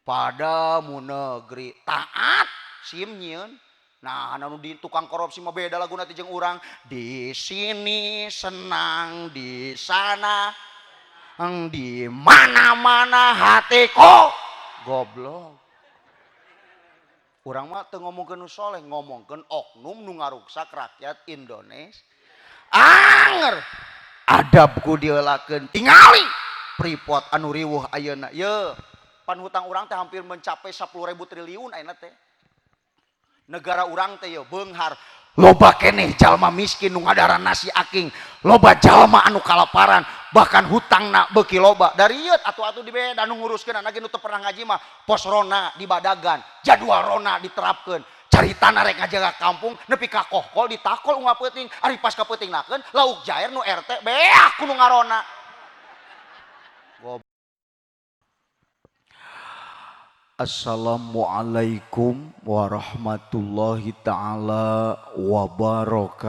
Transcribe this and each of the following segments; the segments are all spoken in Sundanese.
Padamu negeri taat sim nyieun. Nah, anu di tukang korupsi mah beda laguna teh jeung urang. Di sini senang, di sana di mana-mana hatiku. Goblok. Urang mah teu ngomongkeun nu soleh, ngomongkeun oknum nu ngaruksak rakyat Indonesia. Anger adabku dieulakeun tingali Freeport anu riweuh ayeuna. Ye, pan hutang urang teh hampir mencapai 10.000 triliun ayeuna teh. Negara urang teh ye beunghar, loba keneh jalma miskin nu ngadaran nasi aking, loba jalma anu kalaparan, bahkan hutangna beuki loba. Dari ieu atuh-atuh dibeda nu nguruskeun anak nu teu pernah ngaji mah pos rona di badagan, jadwal rona diterapkeun. Caritana rek ngajaga kampung nepi ka kohkol ditakol unggal peuting, ari pas ka peutingnakeun lauk jair nu RT beak ku nu ngarona. Assalamualaikum warahmatullahi taala wabarakatuh.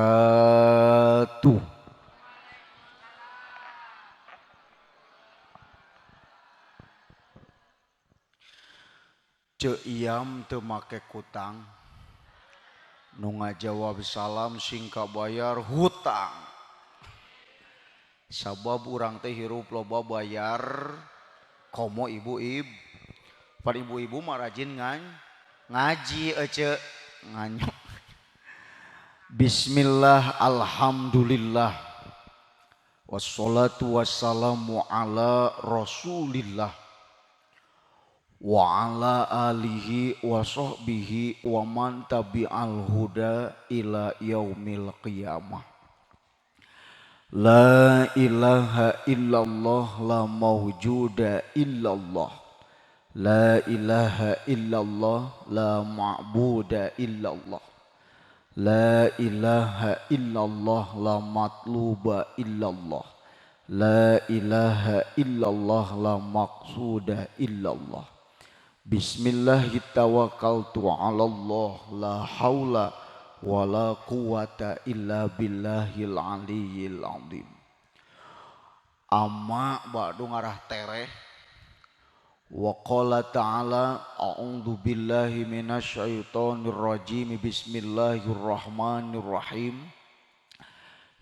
Ceu Iam teu make kutang, nu ngajawab salam sing kabayar hutang. Sabab urang teh hirup loba bayar komo ibu-ibu. Pan ibu-ibu mah rajin ngaji ece nganyuk. Bismillah, alhamdulillah, wassalatu wassalamu ala rasulillah wa ala alihi wa sahbihi wa man tabi'al huda ila yaumil qiyamah. La ilaha illallah la mawjuda illallah. La ilaha illallah la ma'buda illallah. La ilaha illallah la matluba illallah. La ilaha illallah la maqsuda illallah. Bismillahirrahmanirrahim. 'Alallah la haula wala quwata illa billahil aliyyil azim. Amma ba'du ngarah tereh. Wa qala ta'ala a'udzu billahi minasyaitonir rajim. Bismillahirrahmanirrahim.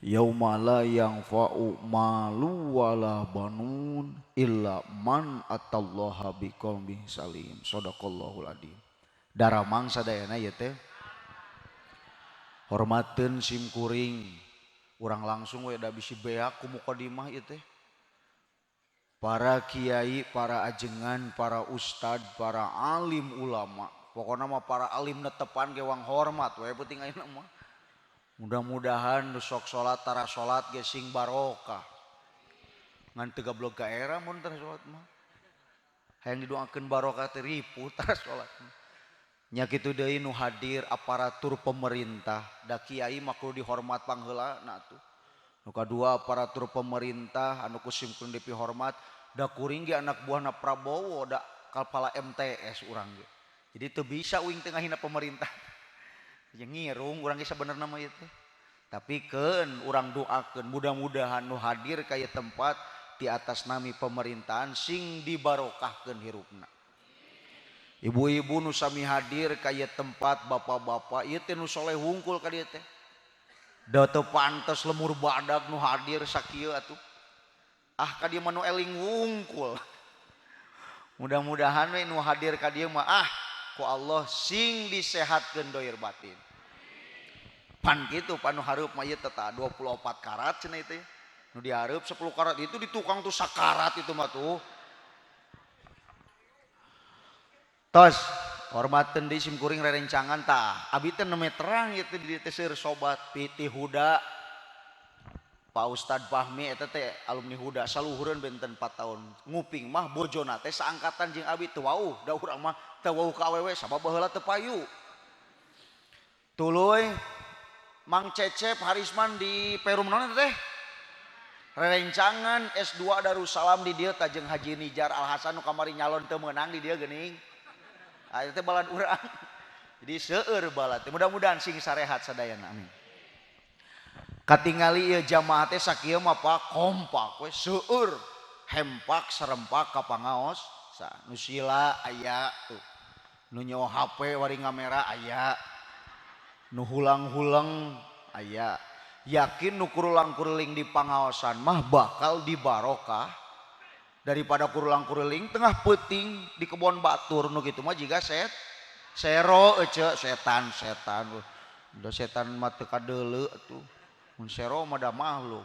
Yauma la yanfa'u malu wala banun illa man atallaha biqalbin salim. Shadaqallahul adzim. Daramang sadayana ieu teh. Hormateun sim kuring. Urang langsung we da bisi beak ku mukadimah ieu teh. Para kiai, para ajengan, para ustad, para alim ulama. Pokokna mah para alim netepan ge wang hormat we penting ayeuna mah. Mudah-mudahan nu sok salat tara salat ge sing barokah. Ngan teu gablog ka era mun tara salat mah. Hayang didoakeun barokah teh ripuh tara salat mah. Nya kitu deui nu hadir aparatur pemerintah, da kiai mah kudu dihormat pangheulana atuh. Nu kadua aparatur pemerintah anu ku simkuring dipihormat, da kuring ge anak buahna Prabowo da kepala MTS urang ge. Jadi teu bisa uing teu ngahina pemerintah. Ya ngirung urang ge sabenerna mah ieu teh. Tapi keun urang doakeun mudah-mudahan nu hadir ka ieu tempat di atas nami pemerintahan sing dibarokahkeun hirupna. Ibu-ibu nu sami hadir ka ieu tempat, bapak-bapak ieu teh nu soleh hungkul ka dieu teh. Da teu pantes lemur badag nu hadir sakieu atuh. Ah ka dieu mah nu eling wungkul. Mudah-mudahan we nu hadir ka dieu mah ah ku Allah sing disehatkeun dohir batin. Pan kitu pan nu hareup mah ieu teh 24 karat cenah ieu teh. Nu dihareup 10 karat itu di tukang tuh sakarat itu mah tuh. Tos hormateun deui sim kuring rerencangan tah. Abi teh nembe terang ieu teh di dieu teh seueur sobat Piti Huda. Pak Ustad Fahmi eta teh alumni Huda saluhureun benten 4 tahun. Nguping mah bojona teh saangkatan jeung abi teu wauh, da urang mah teu wauh ka awewe sabab baheula teu payu. Tuluy Mang Cecep Harisman di Perum naon teh? Rerencangan S2 Darussalam di dieu tah jeung Haji Nijar Al Hasan nu kamari nyalon teu meunang di dieu geuning. Ah eta teh balad urang. Jadi seueur balad teh. Mudah-mudahan sing sarehat sadayana amin. Katingali ieu jamaah teh sakieu mah Pak kompak we seueur hempak serempak ka pangaos. Sa nu sila aya tuh. Nu nyawa HP wari ngamera aya. Nu hulang-hulang aya. Yakin nu kurulang-kuruling di pangaosan mah bakal dibarokah daripada kurulang-kuruling tengah peuting di kebon batur nu kitu mah jiga set sero ece setan setan udah setan mah teu kadeuleu atuh mun sero mah da makhluk.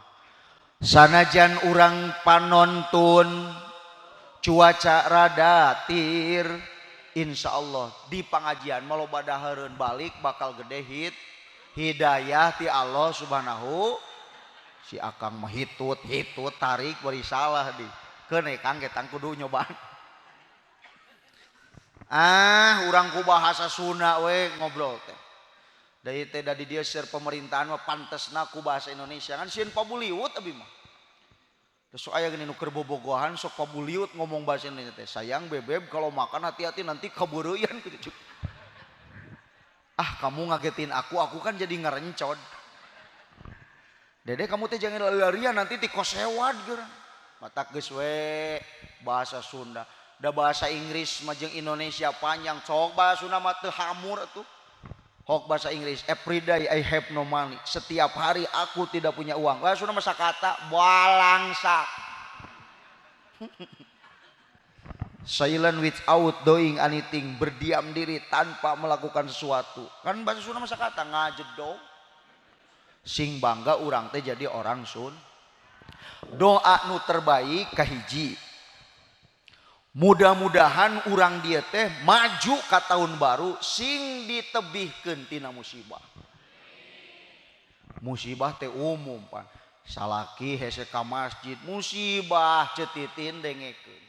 Sanajan urang panontun cuaca rada tir, insyaallah di pangajian mah loba dahareun balik bakal gede hit hidayah ti Allah Subhanahu. Si akang mah hitut hitut tarik bari salah di keun kang ge tang kudu nyobaan. Ah urang ku bahasa Sunda we ngobrol teh. Dari teh da di dieu seur pemerintahan mah pantesna ku bahasa Indonesia kan sieun pabuliut abi mah. Terus sok aya geuning nu keur bobogohan sok pabuliut ngomong bahasa Indonesia teh. Sayang bebeb kalau makan hati-hati nanti kabeureuyan gitu. Ah kamu ngagetin aku kan jadi ngerencod. Dede kamu teh jangan lari-larian nanti tikosewad geura. Matak geus we bahasa Sunda. Da bahasa Inggris mah jeung Indonesia panjang sok bahasa Sunda mah teu hamur atuh. Hok bahasa Inggris every day I have no money. Setiap hari aku tidak punya uang. Bahasa Sunda mah sakata balangsak. Silent without doing anything, berdiam diri tanpa melakukan sesuatu. Kan bahasa Sunda mah sakata ngajedog. Sing bangga urang teh jadi orang Sun. Doa nu terbaik kahiji. Mudah-mudahan urang dia teh maju ka tahun baru sing ditebihkeun tina musibah. Musibah teh umum pan. Salaki hese ka masjid musibah ceutitin dengekeun.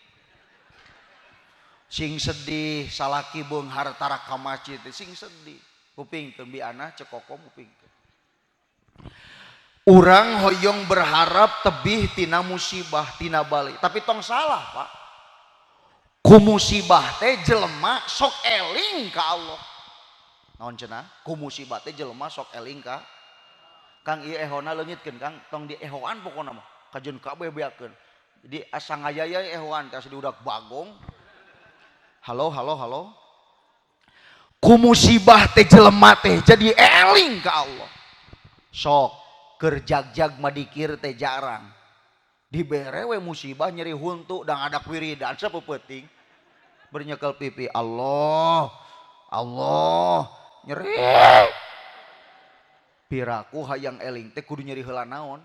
Sing sedih salaki beunghar tara ka masjid sing sedih. Kupingkeun bi anah cekokom kupingkeun. Urang hoyong berharap tebih tina musibah tina bali. Tapi tong salah pak. Ku musibah teh jelema sok eling ka Allah. Naon cenah? Ku musibah teh jelema sok eling ka Kang ieu ehona leungitkeun Kang, tong diehoan pokona mah. Kajeun kabeh beakeun. Jadi asa ngayayai ehoan teh asa diudak bagong. Halo halo halo. Ku musibah teh jelema teh jadi eling ka Allah. Sok keur jag-jag madikir teh jarang. Dibere we musibah nyeri huntu dan ada wiridan sapeupeting bernyekel pipi Allah Allah nyeri piraku hayang eling teh kudu nyeri heula naon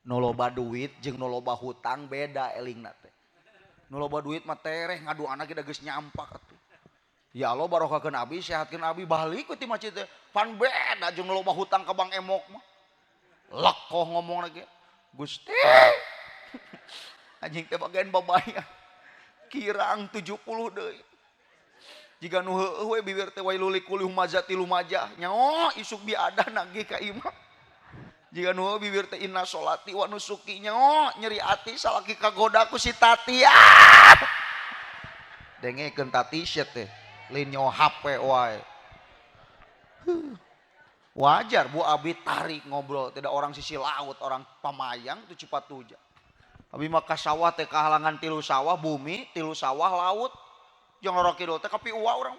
nu loba duit jeung nu loba hutang beda elingna teh nu loba duit mah tereh ngadu anak ge geus nyampak atuh ya Allah barokahkeun abi sehatkeun abi balik we ti masjid teh pan beda jeung nu loba hutang ka Bank Emok mah lekoh ngomong lagi Gusti anjing teh bagian babaya kirang 70 deui jika nu heueuh we bibir teh wailul likulli humazati lumajah nyaho isuk biada nagih ka imah jika nu heueuh bibir teh inna sholati wa nusuki nyaho nyeri ati salaki kagoda ku si Tati ah dengekeun Tati sia teh lain nyaho HP wae. Wajar Bu Abi tarik ngobrol tidak orang sisi laut orang Pamayang tuh Cipatuja. Abi mah ka sawah teh kahalangan tilu sawah bumi tilu sawah laut jeung lorok kidul teh kapi uwa urang.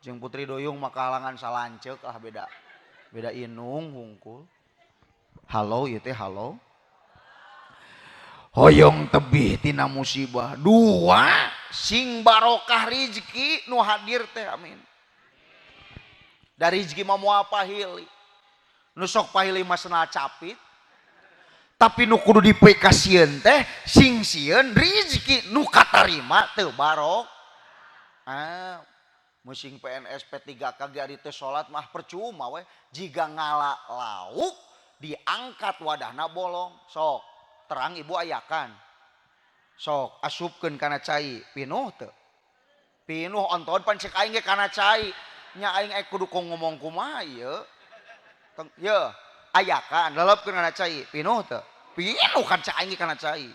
Jeung Putri Duyung mah kahalangan salanceuk lah beda. Beda inung hungkul. Halo ieu teh halo. Hoyong tebih tina musibah. Dua sing barokah rizki nu hadir teh amin. Dari rezeki mah moal pahili. Nu sok pahili mah senal capit. Tapi nu kudu dipikasieun teh sing sieun rezeki nu katarima teu barok. Ah, musing PNS P3K ge ari teh salat mah percuma we jiga ngala lauk diangkat wadahna bolong. Sok terang ibu ayakan. Sok asupkeun kana cai pinuh teu? Pinuh onton pan cek aing ge kana cai. Nya aing kudu ngomong kumaha ieu. Ye, ayakan lelepkeun kana cai, pinuh teu? Pinuh kan cai aing kana cai.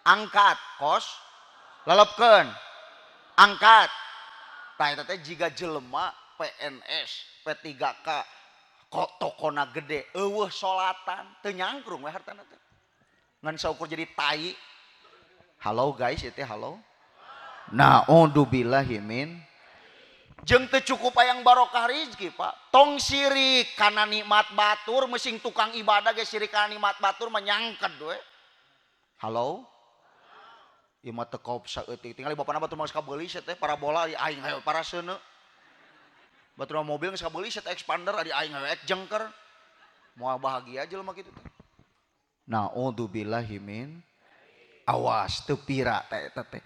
Angkat kos, lelepkeun. Angkat. Tah eta teh jiga jelema PNS, P3K, kok tokona gede, eueuh solatan, teu nyangkrung we hartana teh. Ngan saukur jadi tai. Halo guys, itu halo. Naudzubillahi min. Jeung teu cukup hayang barokah rizki, Pak. Tong sirik kana nikmat batur, mesing tukang ibadah ge sirik kana nikmat batur menyangket we. Halo? Ieu mah teu kop saeutik. Tingali bapana batur mah geus kabeuli teh parabola di aing hayo paraseuneu. Batur mobil geus kabeuli teh expander di aing hayo ek jengker. Moal bahagia jelema kitu teh. Naudzubillahi min. Awas teu pira teh eta teh.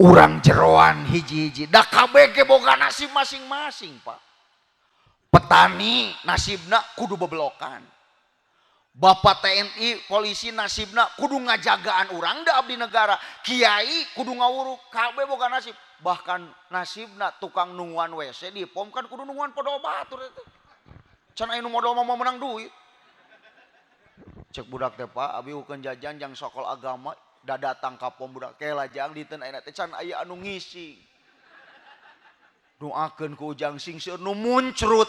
Urang jeroan hiji-hiji da kabeh ge boga nasib masing-masing, Pak. Petani nasibna kudu bebelokan. Bapak TNI, polisi nasibna kudu ngajagaan urang da abdi negara. Kiai kudu ngawuruk, kabeh boga nasib. Bahkan nasibna tukang nungguan WC di pom kan kudu nungguan podol batur eta. Can aya nu modol mah menang duit. Cek budak teh, Pak, abi ukeun jajan jang sokol agama, da datang ka pom budak kela jang diteun ayeuna teh can aya anu ngisi. Doakeun ku ujang sing seueur nu muncrut.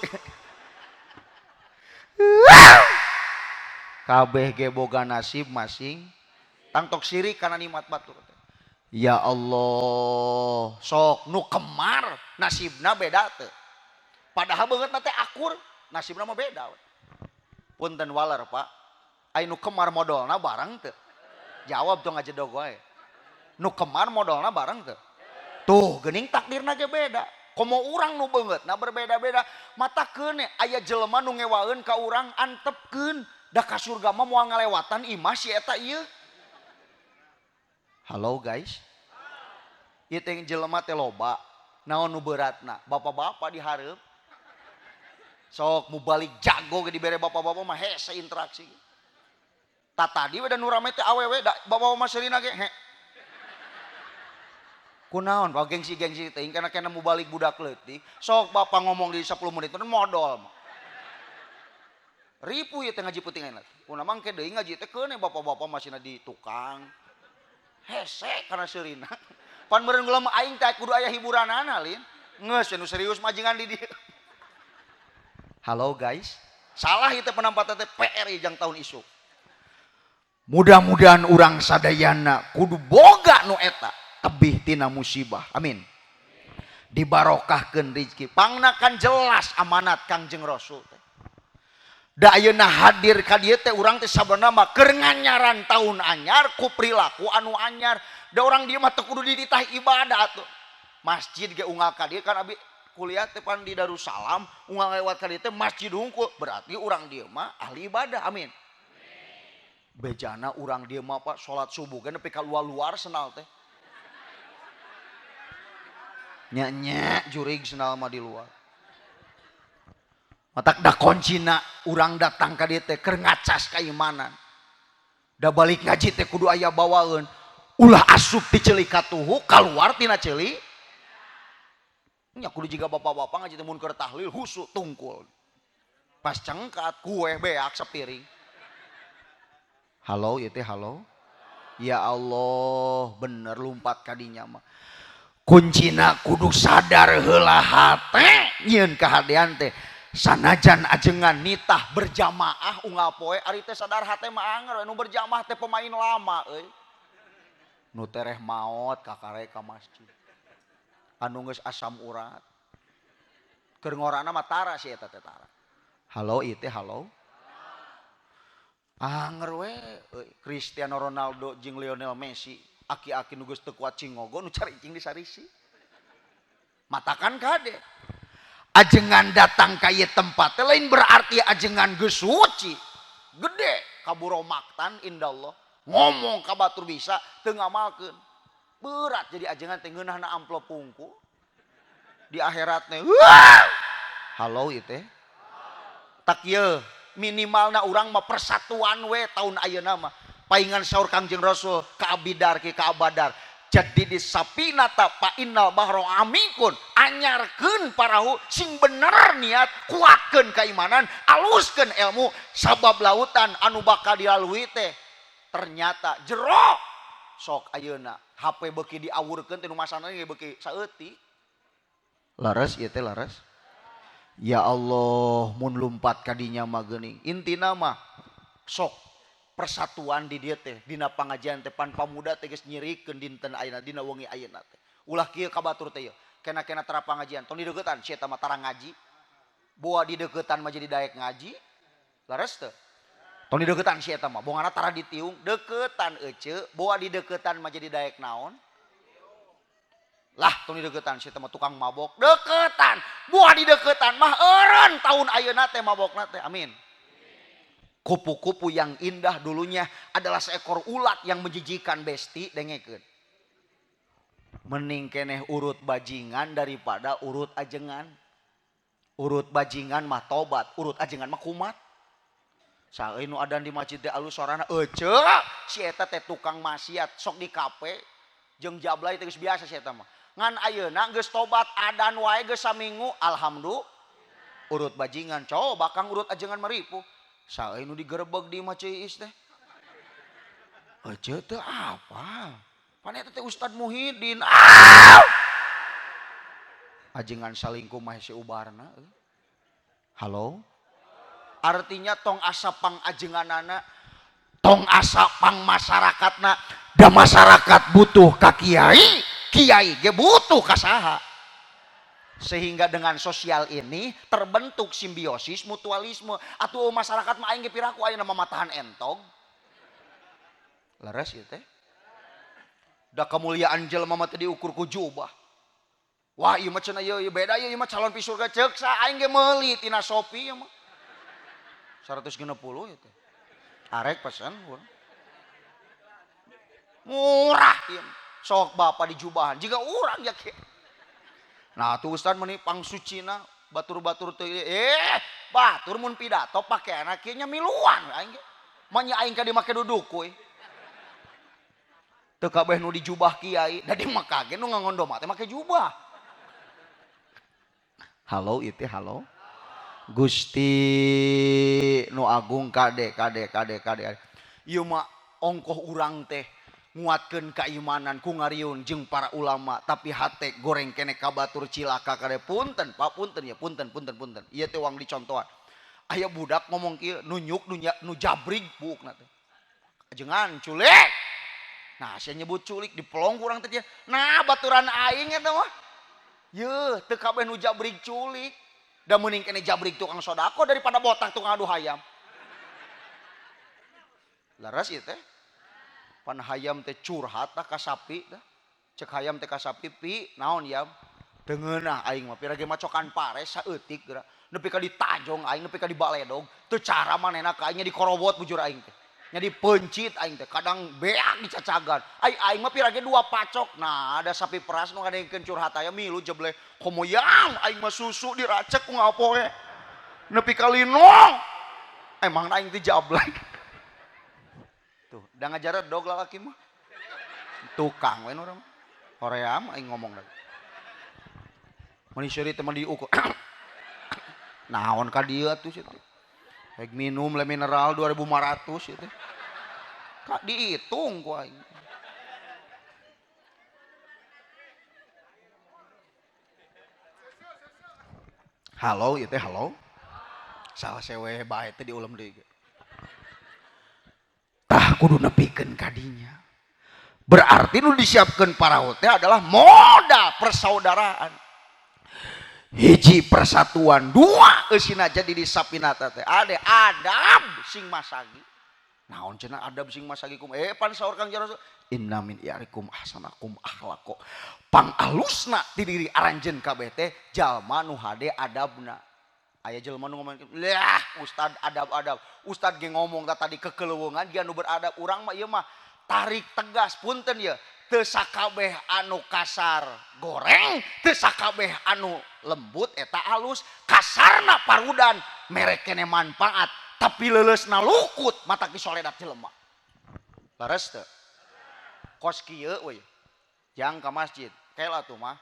Kabeh ge boga nasib masing tangtok sirik kana nikmat batur teh. Ya Allah, sok nu kemar nasibna beda teh. Padahal beungeutna teh akur, nasibna mah beda we. Punten waler, Pak. Ai nu kemar modolna bareng teu? Jawab tong ngajedog wae. Nu kemar modolna bareng teu? Tuh, geuning takdirna ge beda. Komo urang nu beungeutna berbeda-beda, mata keun aya jelema nu ngewaeun ka urang antepkeun. Da ka surga mah moal ngalewatan imah si eta ieu. Halo guys. Ieu teh jelema teh loba. Naon nu beratna? Bapak-bapak dihareup. Sok mubalik jago ge dibere bapak-bapak mah hese interaksi. Ta tadi we da nu rame teh awewe da bapak-bapak mah seurina ge he. Kunaon pak gengsi-gengsi teh kana kena mubalik budak leutik. Sok bapak ngomong di 10 menit modol mah. Ripuh ya teh ngaji peuting ayeuna. Kuna mangke deui ngaji teh keun bapak-bapak masih di tukang. Hese kana seurina. Pan meureun gula mah aing teh kudu aya hiburanana lin. Geus nu serius majingan di dieu. Halo guys. Salah ieu teh penampatan teh PR jang tahun isuk. Mudah-mudahan urang sadayana kudu boga nu eta tebih tina musibah. Amin. Dibarokahkeun rizki. Pangna kan jelas amanat Kangjeng Rasul teh. Da ayeuna hadir ka dieu teh urang teh sabenerna mah keur nganyaran taun anyar ku perilaku anu anyar. Da urang dieu mah teu kudu dititah ibadah atuh. Masjid ge unggal ka dieu kan abi kuliah teh pan di Darussalam, unggal lewat ka dieu teh masjid hungkul, berarti urang dieu mah ahli ibadah. Amin. Bejana urang dieu mah Pak salat subuh ge nepi ka luar-luar senal teh. Nya-nya jurig senal mah di luar. Matak da kuncina urang datang ka dieu teh keur ngacas kaimanan. Da balik ngaji teh kudu aya bawaeun. Ulah asup ti ceuli katuhu kaluar tina ceuli. Nya kudu jiga bapak-bapak ngaji teh mun keur tahlil husu tungkul. Pas cengkat kue beak sapiring. Halo ieu teh halo. Ya Allah, bener lumpat ka dinya mah. Kuncina kudu sadar heula hate nyieun kahadean teh. Sanajan ajengan nitah berjamaah unggal poe ari teh sadar hate mah anger nu berjamaah teh pemain lama euy. Nu tereh maot kakare ka masjid. Anu geus asam urat. Keur ngorana mah tara si eta teh tara. Halo ieu teh halo. Anger we euy Cristiano Ronaldo jeung Lionel Messi aki-aki nu geus teu kuat cingogo nu caricing di sarisi. Matakan kade. Ajengan datang ka ieu tempat teh lain berarti ajengan geus suci. Gede kaburo maktan indallah. Ngomong ka batur bisa teu ngamalkeun. Berat jadi ajengan teh ngeunahna amplop pungku. Di akhirat teh. Halo ieu teh. Tak ieu minimalna urang mah persatuan we tahun ayeuna mah. Paingan saur Kangjeng Rasul ka Abidar ki ka Abadar. Jadi di sapinata pa innal bahro amikun anyarkeun parahu sing bener niat kuatkeun keimanan aluskeun ilmu sabab lautan anu bakal dilalui teh ternyata jero sok ayeuna HP beuki diawurkeun teh nu masana ge beuki saeutik laras ieu teh laras ya Allah mun lumpat ka dinya mah geuning intina mah sok Persatuan di dieu teh dina pangajian teh pan pamuda teh geus nyirikeun dinten ayeuna dina wengi ayeuna teh. Ulah kieu ka batur teh yeuh. Kena-kena tara pangajian tong dideuketan si eta mah tara ngaji. Boa dideketan mah jadi daek ngaji. Leres teu? Tong dideketan si eta mah bongana tara ditiung, deketan ece, boa dideketan mah jadi daek naon? Lah tong dideketan si eta mah tukang mabok, deketan. Boa dideketan mah eureun taun ayeuna teh mabokna teh. Amin. Kupu-kupu yang indah dulunya adalah seekor ulat yang menjijikan besti dengekeun. Mending keneh urut bajingan daripada urut ajengan. Urut bajingan mah tobat, urut ajengan mah kumat. Saeuy nu adan di masjid teh alus sorana ece, si eta teh tukang maksiat sok di kafe jeung jablay teh geus biasa si eta mah. Ngan ayeuna geus tobat adan wae geus saminggu, alhamdulillah. Urut bajingan coba kang urut ajengan mah ripuh. Saeuy nu digerebeg di imah Ceu Iis teh. Ece teh apa? Pan eta teh Ustad Muhyiddin. Ah! Ajengan salingkuh mah si ubarna. Halo? Artinya tong asa pang ajenganana, tong asa pang masyarakatna. Da masyarakat butuh ka kiai, kiai ge butuh ka saha. Sehingga dengan sosial ini terbentuk simbiosis mutualisme. Atuh masyarakat mah aing ge piraku ayeuna mamatahan entog. Leres ieu teh. Da kemuliaan jelema mah teu diukur ku jubah. Wah ieu mah cenah ieu beda ieu mah calon pi surga ceuk sa aing ge meuli tina Shopee ieu mah. 160 ieu teh. Arek pesen urang. Murah ieu. Sok bapak dijubahan jiga urang ya kieu. Nah tuh Ustad meni pangsucina batur-batur teu batur mun pidato pakeana kieu nya miluan aing ge. Mah nya aing ka dimake duduk kuy. Teu kabeh nu dijubah kiai, da di Mekah ge nu ngangondom teh make jubah. Halo ieu teh halo. Gusti nu agung kade kade kade kade. Ieu mah ongkoh urang teh nguatkeun keimanan ku ngariun jeung para ulama tapi hate goreng kene ka batur cilaka kade punten Pak punten ya punten punten punten. Ieu teh wang dicontohan. Aya budak ngomong kieu nu nyuk nu jabrig buukna teh. Ajengan culik. Nah sia nyebut culik dipelong ku urang teh dia. Nah baturan aing eta mah. Yeuh teu kabeh nu jabrig culik. Da meuning kene jabrig tukang sodako daripada botak tukang adu hayam. Leres ieu teh. Pan hayam teh curhat tah ka sapi tah. Cek hayam teh ka sapi pi naon yam? Teu ngeunah aing mah pira ge macokan pare saeutik geura. Nepi ka ditajong aing nepi ka dibaledog. Teu cara manehna ka aing nya dikorobot bujur aing teh. Nya dipencit aing teh kadang beak dicacagan. Ai aing mah pira ge dua pacok. Nah ada sapi peras nu ngadengkeun curhat aya milu jebleh. Komo yang aing mah susu diracek ku ngapoe. Nepi ka linong. Emang aing teh jablay. Tuh, da ngajar dog lalaki mah. Tukang we urang. Hoream aing ngomong lagi. Mun seuri teh mah diukur. Naon ka dieu atuh sia teh. Rek minum le mineral 2500 ieu teh. Ka diitung ku aing. Halo ieu teh halo. Salah sewe bae teh diulem deui ge. Tah kudu nepikeun kadinya. Berarti nu disiapkeun parahu teh adalah modal persaudaraan. Hiji persatuan, dua eusina jadi di sapinata teh. Ade adab sing masagi. Naon cenah adab sing masagi kum? Pan saur Kang Rasul, inna min yarikum ahsanakum akhlaqo. Pang alusna ti diri aranjeun kabeh teh jalma nu hade adabna. Aya jelema nu ngomong, "Lah, ustad adab-adab." Ustad ge ngomong tah tadi kekeleuweungan dia nu beradab. Urang mah ieu mah tarik tegas punten ye. Teu sakabeh anu kasar goreng, teu sakabeh anu lembut eta alus. Kasarna parudan mere kene manfaat, tapi leuleusna lukut mata kisoledat jelema. Leres teu? Kos kieu we. Jang ka masjid, kela atuh mah.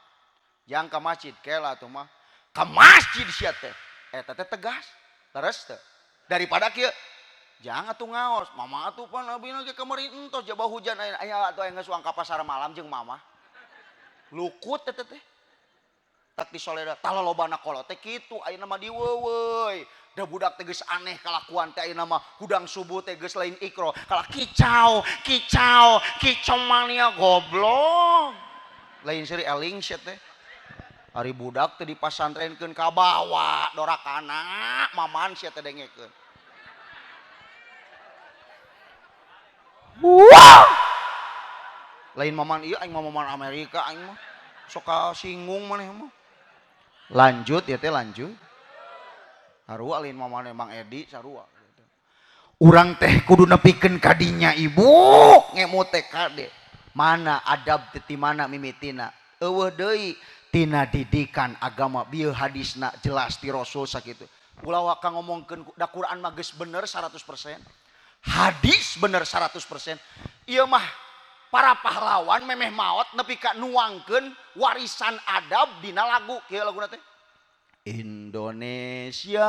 Jang ka masjid, kela atuh mah. Ka masjid sia teh. Eta teh tegas, leres teu? Daripada kieu jangan atuh ngaos, mama atuh pan abina ge kamari entos jaba hujan aya aya atuh aya geus ka pasar malam jeung mama. Lukut teh teh. Tak disoleda talolobana kolot teh kitu ayeuna mah diweuweuy. Da budak teh geus aneh kalakuan teh ayeuna mah hudang subuh teh geus lain ikro kalah kicau kicau kicau mania goblok lain seuri eling sia teh. Ari budak teh dipasantrenkeun ka bawa dorakana maman sia teh dengekeun. Wah! Lain maman ieu aing mah maman Amerika aing mah sok kasinggung maneh mah. Lanjut ya teh lanjut. Sarua lain maman Mang Edi sarua. Urang teh kudu nepikeun ka dinya ibu ngemu teh kade. Mana adab teh ti mana mimitina? Eueuh deui tina didikan agama bieu hadisna jelas ti Rasul sakitu. Ulah waka ngomongkeun da Quran mah geus bener 100%. Hadis bener 100%. Ieu mah para pahlawan memeh maot nepi ka nuangkeun warisan adab dina lagu kieu laguna teh. Indonesia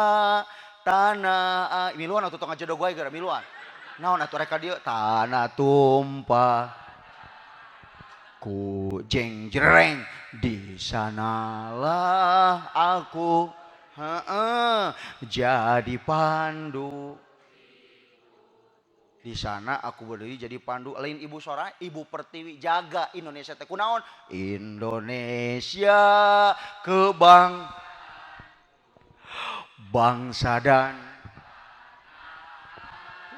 tanah miluan atuh tong ngajedog wae gara miluan. Naon atuh rek ka dieu tanah tumpah ku jeng jereng di sanalah aku heeh jadi pandu. Di sana aku berdiri jadi pandu lain ibu sora ibu pertiwi jaga Indonesia teh kunaon Indonesia kebang bangsa dan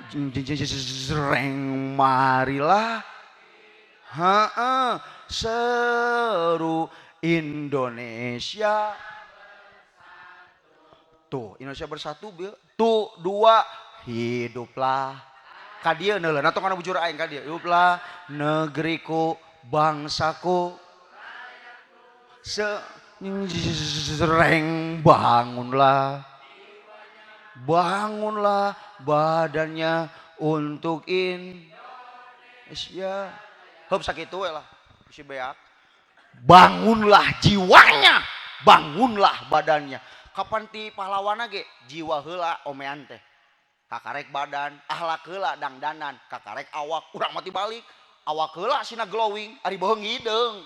jeng marilah heeh seru Indonesia tuh Indonesia bersatu tuh dua hiduplah ka dieu neuleuna tong kana bujur aing ka dieu hiduplah negeriku bangsaku sereng bangunlah bangunlah badannya untuk Indonesia. Heup sakitu we lah si beak. Bangunlah jiwanya, bangunlah badannya. Kapan ti pahlawanna ge jiwa heula omean teh. Kakarek badan, akhlak heula dangdanan, kakarek awak urang mati balik. Awak heula sina glowing, ari beuheung hideung.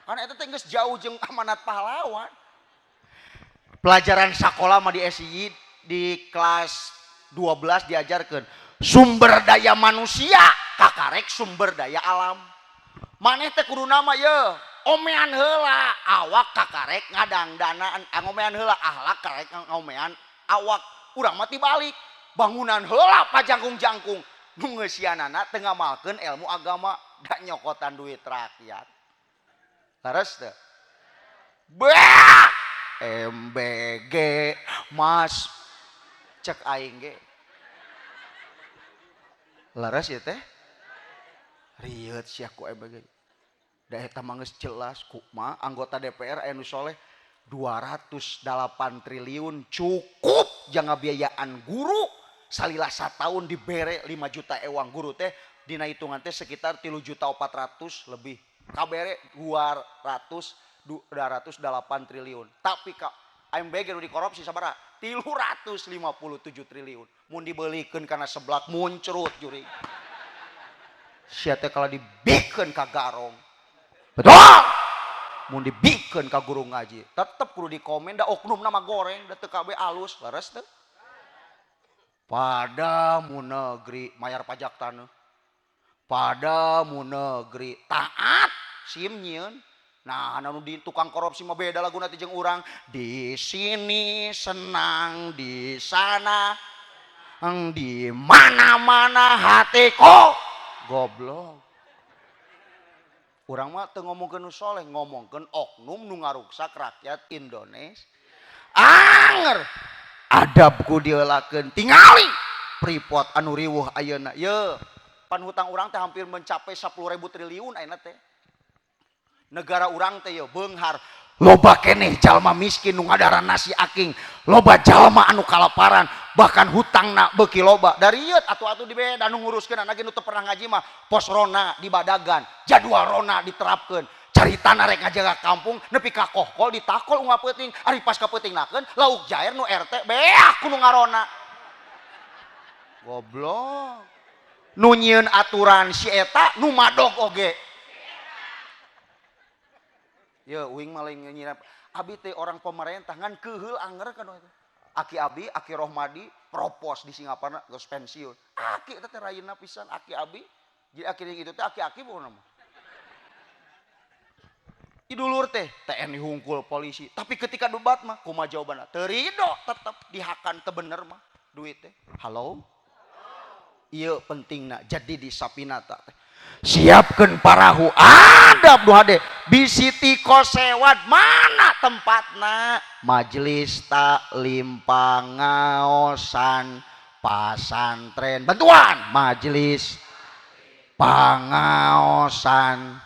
Karena eta teh geus jauh jeung amanat pahlawan. Pelajaran sakola mah di SII di kelas 12 diajarkan sumber daya manusia kakarek sumber daya alam. Maneh teh kudu nama ye omean heula awak kakarek ngadangdanaan, ngomean heula akhlak karek ngomean awak. Urang mati balik bangunan heula pajangkung-jangkung nu ngeusianana teu ngamalkeun ilmu agama da nyokotan duit rakyat. Leres teu? Beak MBG mas cek aing ge. Leres ieu teh? Rieut sia ku MBG. Da eta mah geus jelas kumaha anggota DPR aya nu soleh 208 triliun cukup jang ngabiayaan guru salila sataun dibere 5 juta ewang guru teh dina hitungan teh sekitar 3.400.000 lebih kabere 208 triliun tapi ka MBG nu dikorupsi sabaraha 357 triliun mun dibelikeun kana seblak muncrut jurig sia teh kalau dibikeun ka garong betul mun dibikeun ka guru ngaji tetep kudu dikomen da oknum nama goreng da teu kabeh alus leres teu padamu negeri mayar pajak taneuh padamu negeri taat sim nyieun. Nah, anu di tukang korupsi mah beda laguna teh jeung urang. Di sini senang, di sana di mana-mana hatiku goblok. Urang mah teu ngomongkeun nu soleh, ngomongkeun oknum nu ngaruksak rakyat Indonesia. Anger adab ku dieulakeun tingali Freeport anu riweuh ayeuna. Ye, pan hutang urang teh hampir mencapai 10.000 triliun ayeuna teh. Negara urang teh ye beunghar loba keneh jalma miskin nu ngadaran nasi aking, loba jalma anu kalaparan, bahkan hutangna beuki loba. Dari ieu atuh-atuh dibeda nu nguruskeun anak ge nu teu pernah ngaji mah pos rona dibadagan, jadwal rona diterapkeun. Caritana rek ngajaga kampung nepi ka kohkol ditakol unggal peuting, ari pas ka peutingnakeun lauk jair nu RT beak ku nu ngarona. Goblok. Nu nyieun aturan si eta nu madog oge. Ya, uing mah lain nyirap. Abi teh orang pemerintah ngan keuheul anger kan itu. Aki abi, Aki Rohmadi propos di Singaparna geus pensiun. Aki teh rayina pisan aki abi. Jadi aki yang itu teh aki-aki bukan mah. Idulur teh TNI hungkul polisi, tapi ketika debat mah kumaha jawabanna? Teu rido tetep dihakan teu bener mah duit teh. Halo? Ieu pentingna jadi di sapinata teh. Siapkeun parahu adab nu hade bisi tiko sewad mana tempatna? Majelis taklim pangaosan pasantren bantuan majelis pangaosan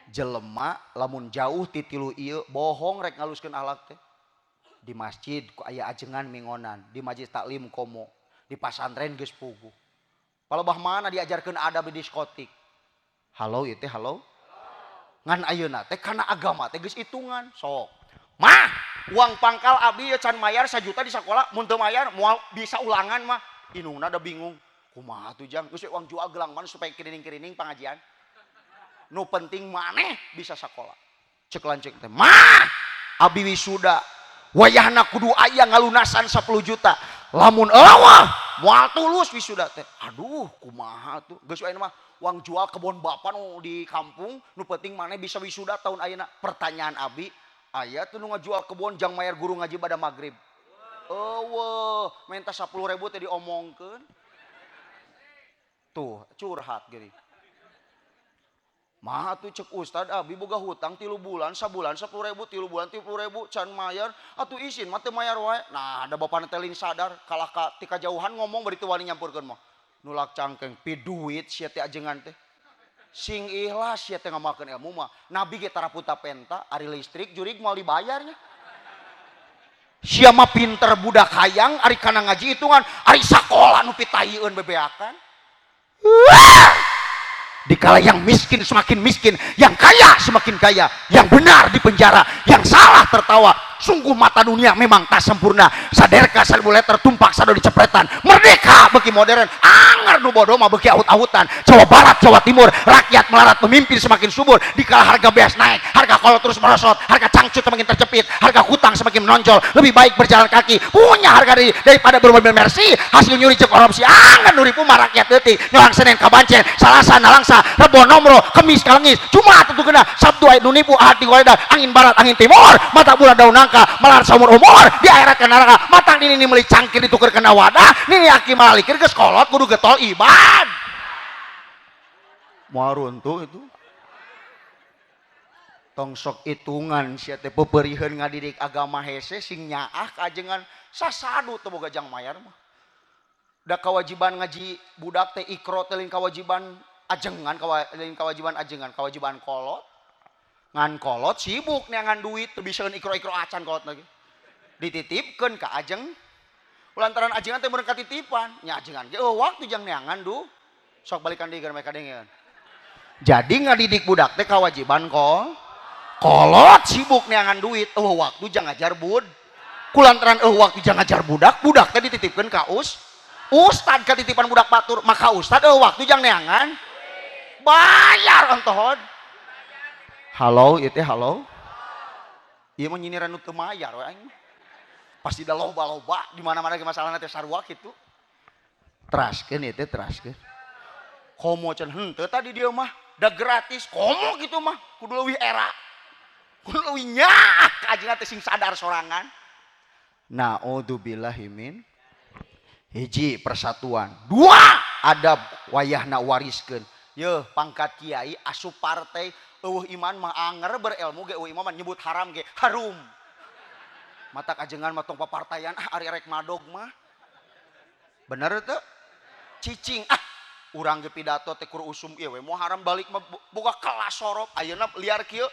jelema lamun jauh ti tilu ieu bohong rek ngaluskeun akhlak teh. Di masjid ku aya ajengan mingonan, di majelis taklim komo, di pasantren geus puguh. Palebah mana diajarkeun adab di diskotik? Halo ieu teh halo. Ngan ayeuna teh kana agama teh geus hitungan sok. Mah uang pangkal abdi can mayar 1 juta di sakola, mun teu mayar moal bisa ulangan mah. Indungna da bingung. Kumaha tuh jang? Geus uang jual gelang mana supaya kirining-kirining pangajian. Nu penting maneh bisa sakola. Cek lanceuk teh, mah abi wisuda wayahna kudu aya ngalunasan 10 juta. Lamun eueuh moal tulus wisuda teh. Aduh kumaha tuh? Geus we mah uang jual kebon bapa nu di kampung, nu penting maneh bisa wisuda tahun ayeuna. Pertanyaan abi, aya tuh nu ngajual kebon jang mayar guru ngaji pada maghrib. Eueuh, menta 10.000 teh diomongkeun. Tuh, curhat gini. Mah atuh cek ustad abi boga hutang 3 bulan, sabulan 10.000, 3 bulan 30.000 can mayar, atuh isin mah teu mayar wae. Nah, da bapana teh lain sadar, kalah ka ti kajauhan ngomong bari teu wani nyampurkeun mah. Nulak cangkeng pi duit sia teh ajengan teh. Sing ikhlas sia teh ngamalkeun ilmu mah. Nabi ge tara puta penta, ari listrik jurig moal dibayarnya. Sia mah pinter budak hayang, ari kana ngaji hitungan, ari sakola nu pitayieun bebeakan. Dikala yang miskin semakin miskin, yang kaya semakin kaya, yang benar di penjara, yang salah tertawa. Sungguh mata dunia memang tak sempurna. Saderka 1000 liter tumpak sado dicepretan. Merdeka beki modern, anger nu bodoh mah beki aut-autan. Jawa Barat, Jawa Timur, rakyat melarat, pemimpin semakin subur. Dikala harga beas naik, harga kolot terus merosot, harga cangcut semakin terjepit, harga hutang semakin menonjol. Lebih baik berjalan kaki, punya harga diri daripada bermobil Mercy. Hasil nyuri cek korupsi, anger nu ripu mah rakyat leutik. Nyolang Senin ka Bancen, Salasa nalangsa, Rebo nomro, Kemis kalengis, Jumat tentu kena, Sabtu aya nu nipu, Ahad digoleda, angin barat, angin timur, mata bulan daun nangka, melar saumur umur, di akhirat ke neraka, matang nini meuli cangkir dituker kena wadah, nini aki malikir geus kolot kudu getol ibad. Moal runtuh itu. Tong sok hitungan sia teh peperiheun ngadidik agama hese sing nyaah kajengan sasadu teu boga jang mayar mah. Da kewajiban ngaji budak teh ikro teh lain kewajiban ajengan, lain kewajiban ajengan, kewajiban kolot. Ngan kolot sibuk neangan duit teu bisaeun ikro-ikro acan kolot lagi. Dititipkeun ka ajeng. Lantaran ajengan teh meureun katitipan, nya ajengan ge eueuh waktu jang neangan duh. Sok balikan deui keur mereka dengeun. Jadi ngadidik budak teh kewajiban kolot sibuk neangan duit, eueuh waktu jang ngajar bud. Kulantaran eueuh waktu jang ngajar budak, budak teh dititipkeun ka ustad katitipan budak batur, maka ustad eueuh waktu jang neangan bayar ontohod. Halo, ieu teh halo. Ieu mah nyindiran nu teu mayar we aing mah. Pasti da loba-loba di mana-mana ge masalahna teh sarua kitu. Teraskeun ieu teh teraskeun. Komo can henteu tadi dia mah da gratis, komo kitu mah kudu leuwih era. Kudu leuwih nyaah ka ajengan teh sing sadar sorangan. Naudzubillahi min hiji persatuan, dua adab wayahna wariskeun. Yeuh pangkat kiai asup partai eueuh iman mah anger berilmu ge eueuh iman mah nyebut haram ge harum. Mata kajengan mah tong papartaian ah ari rek madog mah. Bener teu? Cicing ah urang ge pidato teh kur usum ieu we moal haram balik mah boga kelas sorop ayeuna liar kieu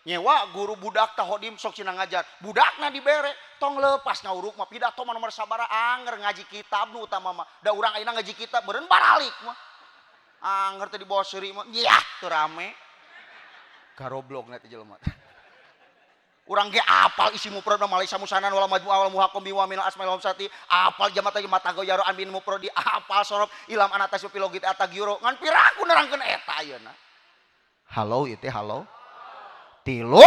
nyewa guru budak tahodim sok cina ngajar budakna dibere tong lepas ngauruk mah pidato mah nomor sabara anger ngaji kitab nu utama mah da urang ayeuna ngaji kitab beureun baralik mah anger teh dibawa seuri mah yah teu rame garoblok na teh jelema. Urang ge apal isi mufrad mah malaisa musanan wala majmu'a wala muhaqqam bi wa minal asmail khamsati apal jamat teh mata goyaro an bin mufradi apal sorof ilam anatasu filogit atagyuro ngan piraku nerangkeun eta ayeuna. Halo ieu teh halo. Tilu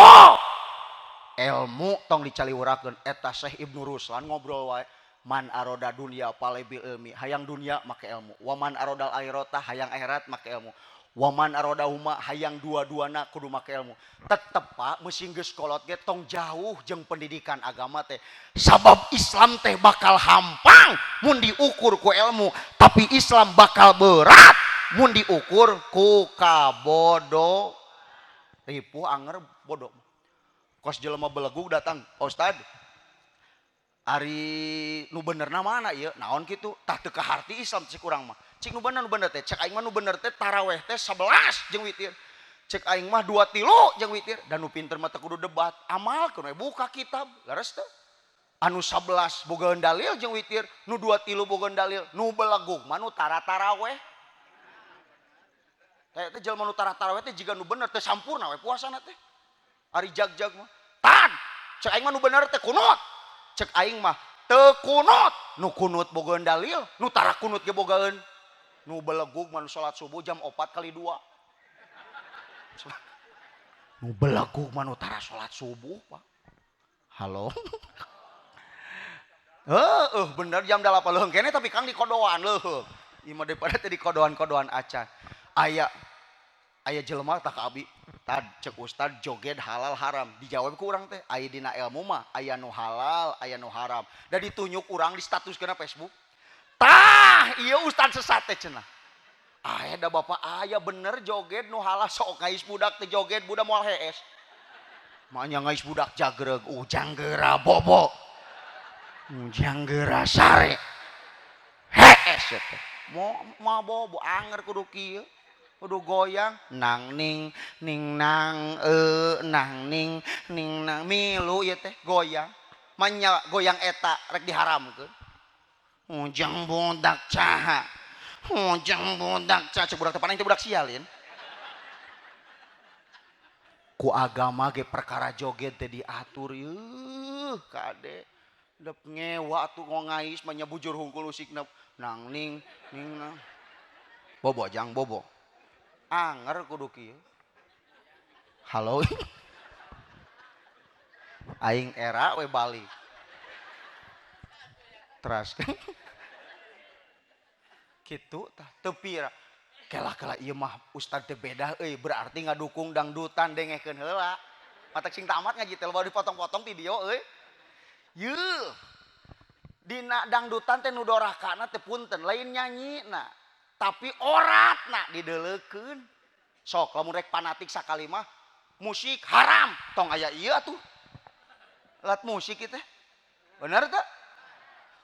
Ilmu tong dicaliwurakeun eta Syekh Ibnu Ruslan ngobrol wae man aroda dunya palebil ilmi hayang dunya make ilmu waman arodal akhirata hayang akhirat make ilmu waman aroda huma hayang dua-duana kudu make ilmu. Tetep Pak meusing geus kolot ge tong jauh jeung pendidikan agama teh sabab Islam teh bakal hampang mun diukur ku ilmu tapi Islam bakal berat mun diukur ku kabodo ripuh anger bodoh. Kos jelema belegug datang, Ustad, ari nu benerna mana ieu? Naon kitu? Tah teu kaharti Islam cek urang mah. Cik nu bener teh, cek aing mah nu bener teh taraweh teh 11 jeung witir. Cek aing mah 2 tilu jeung witir. Dan nu pinter mah teu kudu debat, amalkeun we buka kitab, leres teu? Anu 11 bogaeun dalil jeung witir, nu 2 tilu bogaeun dalil, nu belegug mah nu tara taraweh. Teh teh jelema nu tara taraweh teh jiga nu bener teh sampurna we puasana teh. Ari jag-jag mah tad cek aing mah nu bener teh kunut cek aing mah teu kunut nu kunut bogaeun dalil nu tara kunut ge bogaeun nu belegug mah nu salat subuh jam 4 kali 2 nu belegug mah nu tara salat subuh Pak. Halo. Heeh bener jam 8 leuheung keneh tapi Kang di kodoan leuheung ieu mah daripada teh di kodoan-kodoan acan aya aya jelema tak ka abi tad cek ustad joget halal haram dijawab ku urang teh aya dina ilmu mah aya nu halal aya nu haram da ditunjuk urang di status kana Facebook tah ieu ustad sesat teh cenah aya da bapak aya bener joget nu halal sok ngais budak teh joget budak moal hees manya ngais budak jagreg ujang geura bobo ujang geura sare hees teh mo bobo anger kudu kieu kudu goyang nang ning ning nang nang ning ning nang milu ieu teh goyang manya goyang eta rek diharamkeun ujang budak caha ujang budak caha cek budak teh panang teh budak sialin ku agama ge perkara joget teh diatur yeuh kade dep ngewa atuh ngais manya bujur hungkul usikna nang ning ning nang bobo jang bobo anger kudu kieu. Halo. Aing era we balik. Teras. Kitu tah teu pira. Kela-kela ieu mah ustad teh beda euy berarti ngadukung dangdutan dengekeun heula. Matak sing tamat ngaji teh loba dipotong-potong video euy. Yeuh. Dina dangdutan teh nu dorakana teh punten lain nyanyina. Tapi oratna dideulekeun. Sok lamun rek fanatik sakali mah musik haram tong aya ieu atuh. Alat musik ieu teh. Bener teu?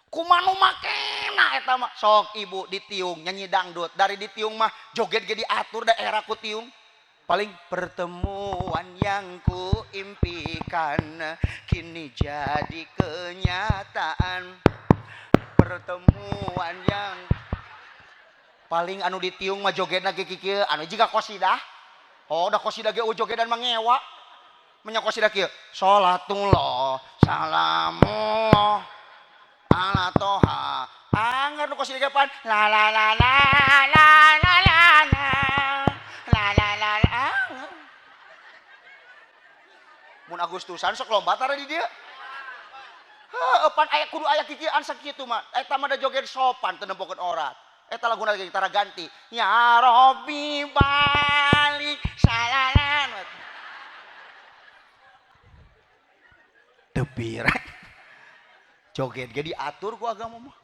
Kumaha nu makena eta mah? Sok ibu ditiung nyanyi dangdut. Dari ditiung mah joget ge diatur da era ku tiung. Paling pertemuan yang ku impikan kini jadi kenyataan. Pertemuan yang paling anu ditiung mah jogetna ge kikieu anu jiga qosidah. Oh da qosidah ge jogedan mah ngewa. Menya qosidah kieu salatullah salamullah ala toha. Anggar nu qosidah ge pan la la la la la la la la la la la. Mun Agustusan sok lomba tara di dieu. Heuh pan aya kudu aya kikieuan sakitu mah. Eta mah da joget sopan teu nempokeun orat. Eta laguna lagi tara ganti. Ya Robbi balik salalan. Teu pira. Joget ge diatur ku agama mah.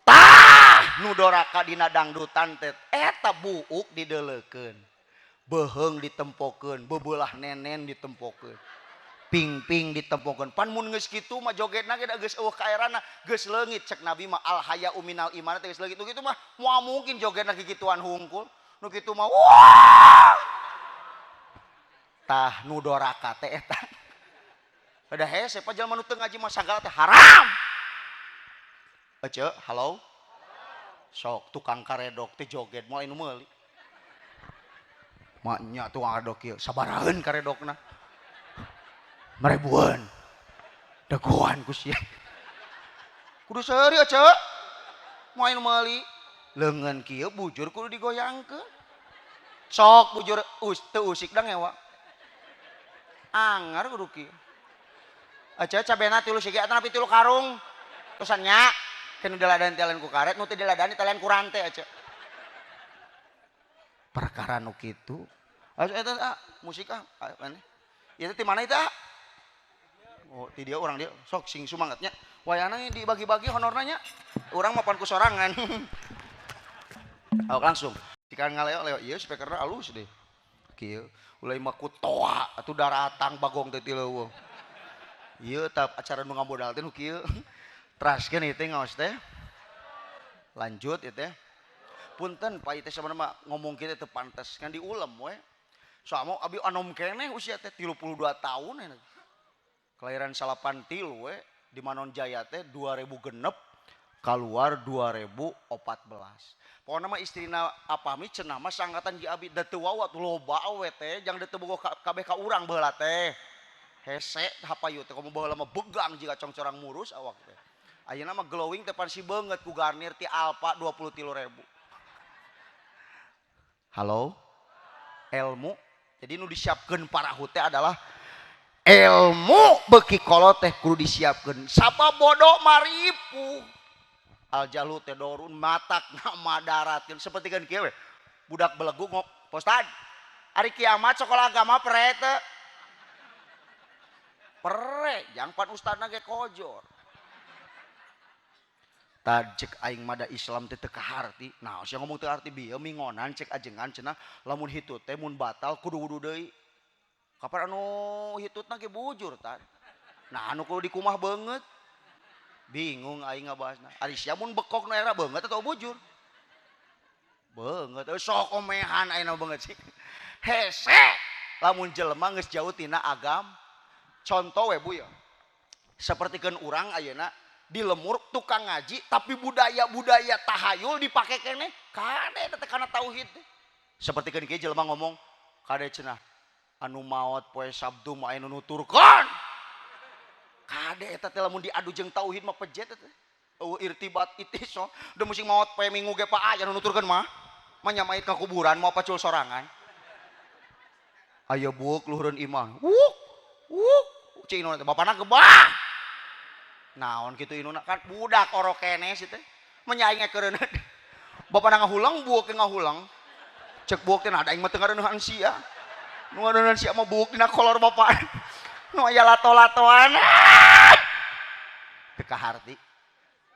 Tah nu doraka dina dangdutan teh eta buuk dideulekeun. Beuheung ditempokeun, beubelah nenen ditempokeun. Ping-ping ditempokeun. Pan mun geus kitu mah jogetna ge da geus eueuh kaerana, geus leungit cek Nabi mah al haya'u minal iman teh geus leungit. Nu kitu mah moal mungkin jogetna kikituan hungkul. Nu kitu mah wah. Tah nu doraka teh eta. Ada hese pa jalma nu teu ngaji mah sagala teh haram. Ece, halo. Sok tukang karedok teh joget moal anu meuli. Maknya tukang karedok kieu sabaraheun karedokna. Maribuan. Dagoan ku sia. Kudu seuri ece. Moal anu meuli. Leungeun kieu bujur kudu digoyangkeun. Sok bujur teu usik da ngewa. Angar kudu kieu. Aca cabena 3 sigi atanapi 3 karung. Tosan nya kenu diladani talian ku karet nu teu diladani talian ku rante aca. Perkara nu kitu. Ayo eta ah musik ah maneh. Ieu teh ti mana eta? Oh, ti dia urang dia sok sing sumangatnya. Wayahna dibagi-bagi honorna nya. Urang mah pan ku sorangan. Awak langsung. Jika ngaleo-leo ieu speakerna alus deh. Kieu ulai mah ku toa atuh daratang bagong teh ti leuweung. Ieu tah acara nu ngamodal teh nu kieu. Teraskeun ieu teh ngaos teh. Lanjut ieu teh. Punten Pak ieu teh sabenerna mah ngomong kieu teh teu pantes ngan diulem we. Soalna abi anom keneh usia teh 32 tahun enak. Kelahiran 83 we di Manonjaya teh 2006 keluar 2014. Pokona mah istrina Apami cenah mah sangkatan ji abi da teu wawa tuh loba we teh jang teu bogoh kabeh ka urang baheula teh. Hese hapayu teh komo baheula mah begang jiga congcorang murus awak teh. Ayeuna mah glowing teh pan si beungeut ku Garnier ti Alfa 23.000. Halo? Ilmu. Jadi nu disiapkeun parahu teh adalah ilmu beuki kolot teh kudu disiapkeun. Sabab bodoh maripu. Al jalu teh dorun matak ngamadaratin seperti kan kieu we. Budak belegu ngok Ustad. Ari kiamat sekolah agama pere teu? Pere, jang pan ustadna ge kojor. Tad cek aing mah da Islam teh teu kaharti. Nah, sia ngomong teu arti bieu mingonan cek ajengan cenah lamun hitut teh mun batal kudu wudu deui. Kapan anu hitutna ge bujur tad. Nah, anu kudu dikumah beungeut. Bingung aing ngabahasna. Ari sia mun bekok nu era beungeut atau bujur? Beungeut. Sok omehan ayeuna beungeut sih. Hese lamun jelema geus jauh tina agam. Contoh we Bu ya. Sapertikeun urang ayeuna di lemur tukang ngaji tapi budaya-budaya tahayul dipake keneh kade teh kana tauhid teh. Sapertikeun kieu jelema ngomong kade cenah anu maot poe Sabtu mah aya nu nuturkeun. Kade eta teh lamun diadu jeung tauhid mah pejet eta. Eueuh irtibat itisol. Da musing maot poe Minggu ge pak aya nu nuturkeun mah. Mah nyamait ka kuburan moal pacul sorangan. Aya bueuk luhureun imah. Wuk wuk cing inuna teh bapana gebah. Naon kitu inuna kan budak orok keneh si teh. Menyaing keureun. Bapana ngahulang bueuk ge ngahulang. Cek bueuk teh nah da aing mah teu ngareuneuhan sia. Nu ngareuneuhan sia mah bueuk dina kolor bapak. Nu aya lato-latoan. Teu kaharti.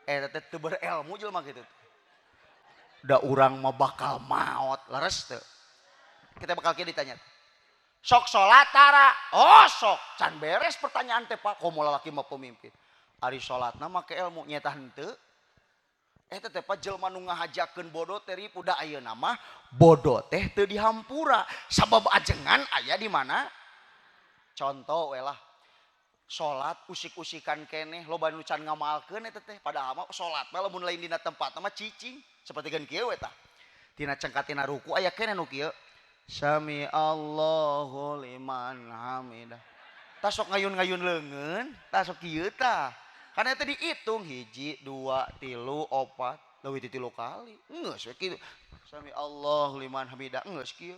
Eta teh teu berilmu jelema kitu. Da urang mah bakal maot leres teu. Kita bakal kieu ditanya. Sok salat tara? Oh sok. Can beres pertanyaan teh Pak, komo lalaki mah pemimpin. Ari salatna make ilmu nyeta henteu. Eta teh Pak jelema nu ngahajakeun bodoh teh ripuh da ayeuna mah bodoh teh teu dihampura sabab ajengan aya di mana? Contoh we lah. Salat usik-usikan keneh loba nu can ngamalkeun eta teh padahal mah salat mah lamun lain dina tempatna mah cicing sapertikeun kieu we tah. Tina cengkatina ruku aya keneh nu kieu. Sami Allahu liman hamidah. Tah sok ngayun-ngayun leungeun, tah sok kieu tah. Karena eta dihitung 1 2 3 4 leuwih ti 3 kali. Geus we kitu. Sami Allahu liman hamidah geus kieu.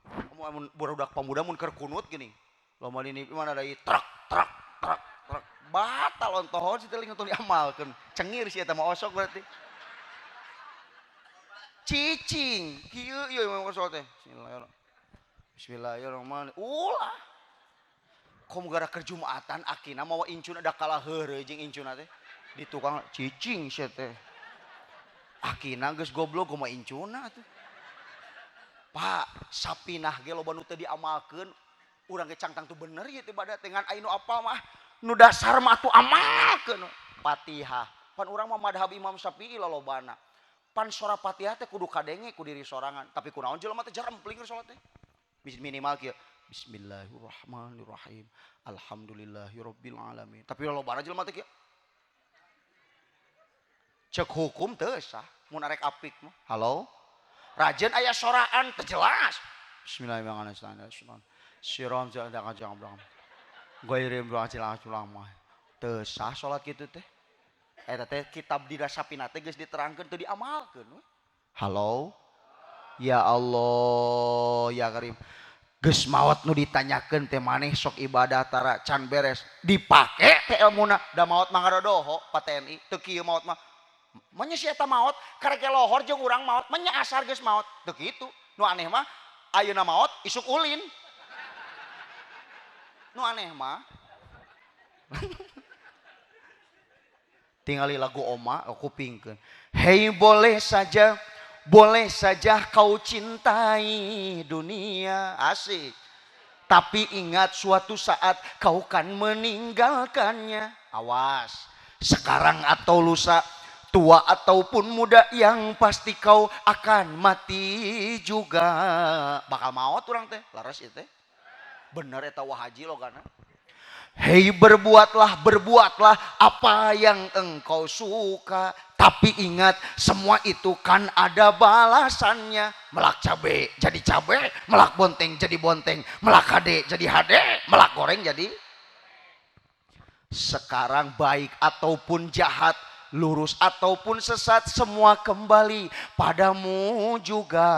Kamu amun budak pemuda mun keur kunut gini. Loma ini mana dari truk truk truk truk batal ontohon si teh tong diamalkeun. Cengir si eta mah osok berarti. Cicing kieu ieu mah salat teh. Bismillahirrahmanirrahim. Ulah. Komo gara keur Jumatan akina mawa incun ada kalah heureuy jeung incunna teh. Di tukang cicing sia teh. Akina geus goblok kumaha incunna atuh. Pak, sapinah ge loba nu teu diamalkeun. Urang ge cangtang tuh bener ieu teh ibadah teh ngan aya nu apal mah. Nu dasar mah atuh amalkeun. Fatihah. Pan urang mah madhab Imam Syafi'i lalobana. Pan sora Fatihah teh kudu kadenge ku diri sorangan. Tapi kunaon jelema teh jarempling keur salat teh. Minimal kieu. Bismillahirrahmanirrahim. Alhamdulillahirabbil alamin. Tapi lolobana jelema teh kieu. Cek hukum teu sah mun arek apik mah. Halo? Rajen aya soraan teu jelas. Bismillahirrahmanirrahim. Siram jangan jangan blang. Gairim blang. Teu sah salat kitu teh. Eta teh kitab di Sapina teh geus diterangkeun teu diamalkeun we. Halo? Ya Allah, ya Karim. Geus maot nu ditanyakeun teh maneh sok ibadah tara can beres dipake teh elmuna da maot mah ngadodoho Pak TNI teu kieu maot mah manya si eta maot karek lohor jeung urang maot manya asar geus maot teu kitu. Nu aneh mah ayeuna maot isuk ulin. Nu aneh mah tingali lagu oma kupingkeun. Hei boleh saja kau cintai dunia, asik. Tapi ingat suatu saat kau kan meninggalkannya. Awas, sekarang atau lusa, tua ataupun muda, yang pasti kau akan mati juga. Bakal maot urang teh, laras ieu teh. Bener eta wah haji logana. Hei berbuatlah, berbuatlah apa yang engkau suka. Tapi ingat semua itu kan ada balasannya. Melak cabe jadi cabe, melak bonteng jadi bonteng, melak hade jadi hade, melak goreng jadi. Sekarang baik ataupun jahat, lurus ataupun sesat, semua kembali padamu juga.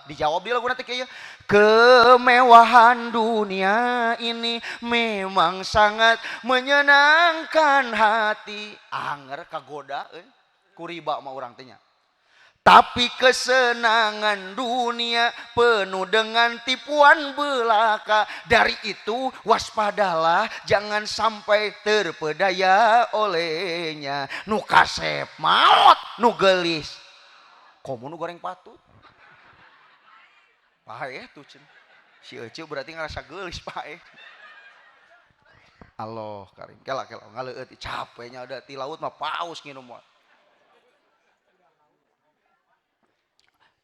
Dijawab di lagu nanti kayaknya. Kemewahan dunia ini memang sangat menyenangkan hati. Anger kagoda kuriba mah urang teh nya. Tapi kesenangan dunia penuh dengan tipuan belaka. Dari itu waspadalah, jangan sampai terpedaya olehnya. Nu kasep maot, nu gelis komo nu goreng patut. Paeh tuh cen. Si Ece berarti ngerasa gelis paeh. Allah karim. Kela kela ngaleueut capeknya ada ti laut mah paus nginum mah.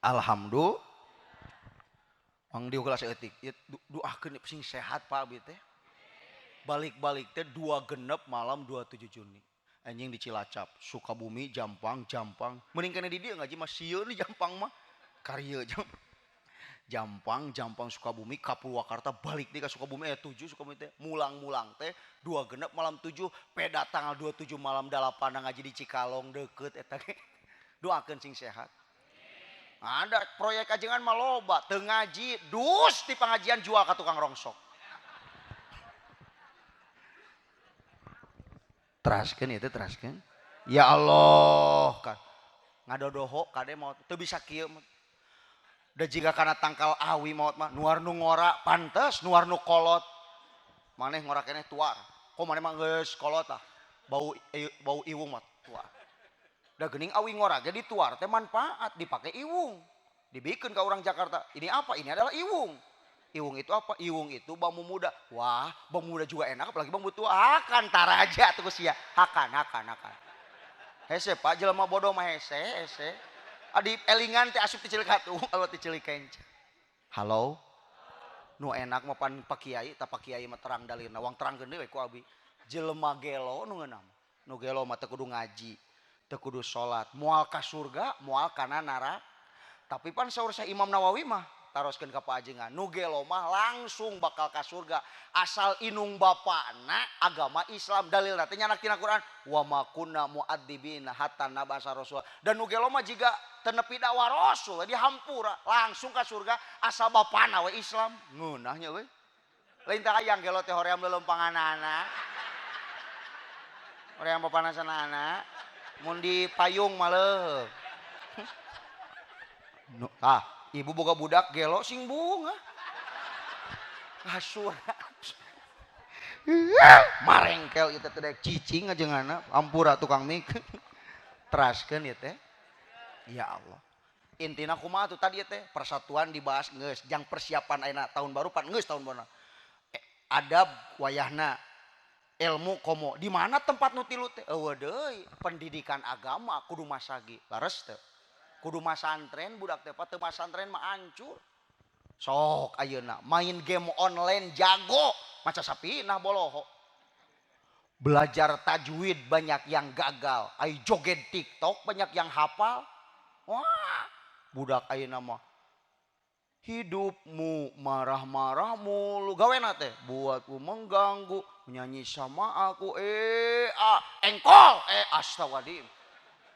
Alhamdulillah. Mang dieu gelas eutik. Ieu doakeun sing sehat Pak abi teh. Balik-balik teh 2 genep malam 27 Juni. Anjing di Cilacap, Sukabumi, Jampang, Jampang. Mending kana di dieu ngaji mah sieun di Jampang mah. Karya Jampang. Jampang, Jampang Sukabumi, ka Purwakarta, balik deui ka Sukabumi, 7 Sukabumi teh, mulang-mulang teh 2 genep malam 7, peda tanggal 27 malam 8 ngaji di Cikalong deket eta ge. Doakeun sing sehat. Ada proyek ajengan mah loba, teu ngaji, dus di pengajian jual ka tukang rongsok. Teraskeun ieu teh, teraskeun. Ya Allah, kan ngadodoho kade maot teu bisa kieu mah. Da jika kana tangkal awi maot mah nuar nu ngora pantes, nuar nu kolot. Maneh ngora keneh tuar. Kok maneh mah geus kolot tah. Bau bau iwung mah tuar. Da geuning awi ngora ge dituar teh manfaat dipake iwung. Dibikeun ka urang Jakarta. Ini apa? Ini adalah iwung. Iwung itu apa? Iwung itu bambu muda. Wah, bambu muda juga enak apalagi bambu tua. Hakan taraja tuh sia. Hakan, hakan, hakan. Hese Pak, jelema bodoh mah hese, hese. Adi elingan teh asup ti cilik atuh, kalau ti cilik kenca. Halo. Nu enak mah pan Pak Kiai, tah Pak Kiai mah terang dalilna, wang terangkeun deui we ku abi. Jelema gelo nu ngeunah. Nu gelo mah teu kudu ngaji, teu kudu salat, moal ka surga, moal kana neraka. Tapi pan saur Syekh Imam Nawawi mah taroskeun ka paajengan, nu gelo mah langsung bakal ka surga asal inung bapana agama Islam. Dalilna teh nyanak tina Quran, wa ma kunna mu'adzibina hatta nab'asa rasul. Dan nu gelo mah jiga teu nepi dakwah rasul dihampura langsung ka surga asal bapana we Islam. Ngeunah nya we. Lain teh hayang gelo teh hoream leuleumpanganana. Hoream papanasanana mun di payung mah leuh. Ah, ibu boga budak gelo sing bunga. Kasur. Marengkel ieu teh dek cicing ajenganna, ampura tukang mik. Teraskeun ieu teh. Ya Allah. Intina kumaha tuh tadi teh persatuan dibahas geus, jang persiapan ayeuna tahun baru pan geus tahun baru. Adab wayahna, ilmu komo. Di mana tempat nu tilu teh? Eueuh deui, pendidikan agama kudu masagi. Leres teu? Kudu masantren budak teh, teu masantren mah hancur. Sok ayeuna main game online jago, maca sapinah boloho. Belajar tajwid banyak yang gagal, ai joget TikTok banyak yang hafal. Wah, budak ayeuna mah hidupmu marah-marah mulu, gawena teh buatku mengganggu, nyanyi sama aku engkol astagfirullahaladzim.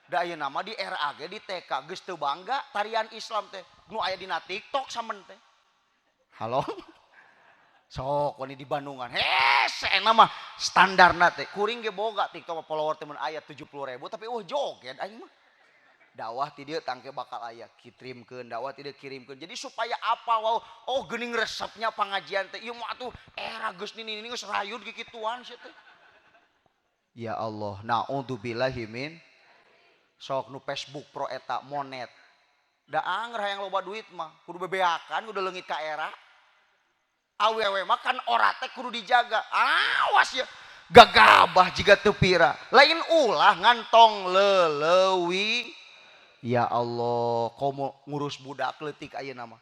Da ayeuna mah di RAG di TK geus teu bangga tarian Islam teh nu aya dina TikTok samen teh. Halo. Sok wani di Bandungan. Hese mah standarna teh. Kuring ge boga TikTok follower teh mun aya 70.000 tapi eueuh joget aing mah. Dakwah ti dieu tangke bakal aya kitrimkeun, dakwah ti dieu kirimkeun. Jadi supaya apa wow, oh geuning resepnya pengajian teh. Ieu mah atuh era geus nini geus rayud kikituan sia teh. Ya Allah, naudzubillahi min. Sok nu Facebook pro eta monet. Da anger hayang loba duit mah, kudu bebeakan, kudu leungit ka era. Awewe mah kan ora teh kudu dijaga. Awas ya. Gagabah jiga teu pira. Lain ulah ngantong leleuwi. Ya Allah, komo ngurus budak leutik ayeuna mah.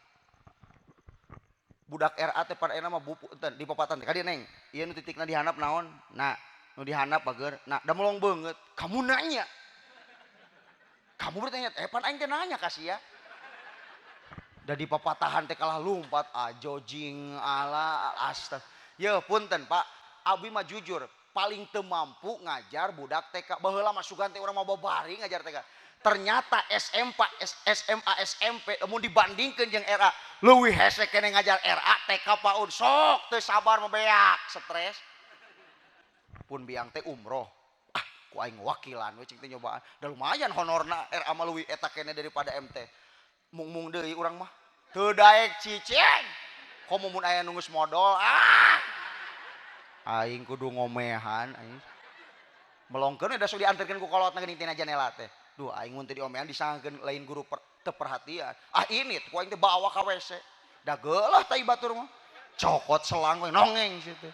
Budak RA teh pada ayeuna mah bupu enten di papatan teh ka dieu neng. Ieu nu titikna dihandap naon? Nah, nu dihandap bager. Nah, da melong beungeut. Kamu nanya. Kamu bertanya, pan aing teh nanya ka sia. Da di papatahan teh kalah lumpat ajojing ala astag. Ye punten Pak, abi mah jujur paling teu mampu ngajar budak TK. Baheula mah sugan teh urang mah babari ngajar TK. Ternyata SMP, SMA, SMP mun dibandingkeun jeung RA, leuwih hese keneh ngajar RA TK PAUD. Sok teu sabar mah beak, stres. Pun biang teh umroh. Ah, ku aing wakilan we cing teh nyobaan. Da lumayan honorna RA mah leuwih eta keneh daripada MT. Mung-mung deui urang mah. Teu daek cicing. Komo mun aya nu geus modol, ah. Aing kudu ngomehan aing. Melongkeun da sok dianterkeun ku kolotna geuning tina janela teh. Duh aing mun teu diomehan disangkeun lain guru teu perhatian. Ah ini ku aing teh bawa ka WC. Da geuleuh tai batur mah. Cokot selang we nongeng situ.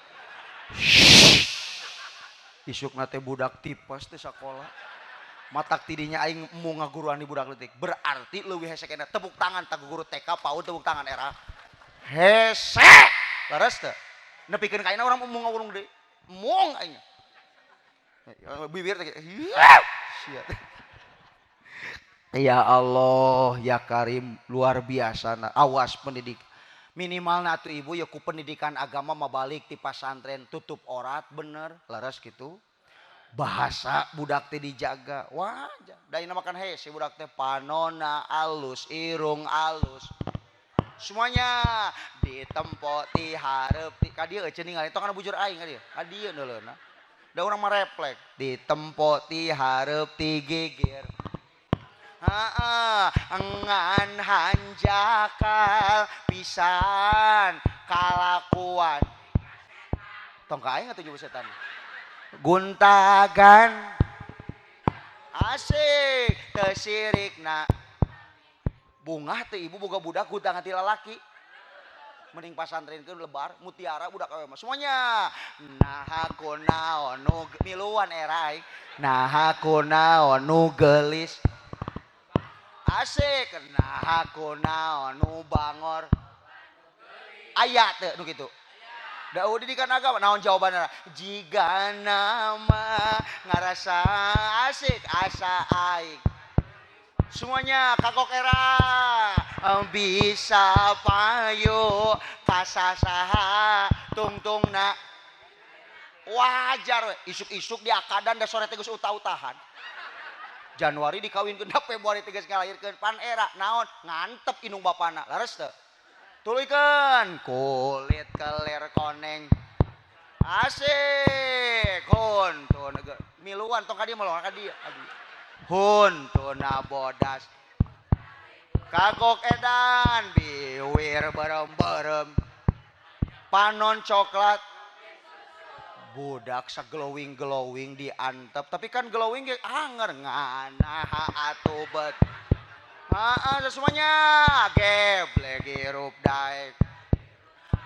Isukna teh budak tipes teh sakola. Matak tidinya aing embung ngaguruan di budak leutik. Berarti leuwih hese keneh tepuk tangan tah guru TK PAUD tepuk tangan era. Hese. Leres teu? Nepikeun ka ayeuna urang embung ngawurung deui. Embung aing. Bibir teh sia teh. Ya Allah, ya Karim, luar biasa. Nah, awas pendidik. Minimal atuh ibu ya ku pendidikan agama mah balik ti pasantren tutup orat bener, leres gitu. Bahasa budak teh dijaga. Wajar. Da ayeuna makan hese budak teh panona alus, irung alus. Semuanya ditempo ti hareup ti ka dieu euceun ningali tong kana bujur aing ka dieu. Ka dieu neuleuna. Da urang mah refleks. Ditempo ti hareup ti gigir. Heeh, ngan hanjakal pisan kalakuan. Tong ka aing atuh nyebut setan. Guntagan asik teu sirikna. Bungah teh ibu boga budak gunta ganti lalaki. Mending pasantrenkeun lebar mutiara budak awewe mah. Semuanya naha kunaon nu miluan era aing. Naha kunaon nu geulis. Asik naha kunaon nu bangor. Aya teu nu kitu? Da eueuh didikan agama naon jawabanna? Jiga nama ngarasa asik asa aing. Semuanya kagok era bisa payu kasasaha tungtungna. Wajar we isuk-isuk di akadan da sore teh geus utah-utahan. Januari dikawinkeun da Februari teh geus ngalahirkeun pan era naon ngantep indung bapana leres teu? Tuluykeun kulit kelir koneng asik huntun miluan tong ka dieu melong ka dieu huntuna bodas kagok edan biwir berem-berem panon coklat budak saglowing-glowing diantep tapi kan glowing ge anger nganaha atuh bet. Heeh, semuanya geblek hirup daek.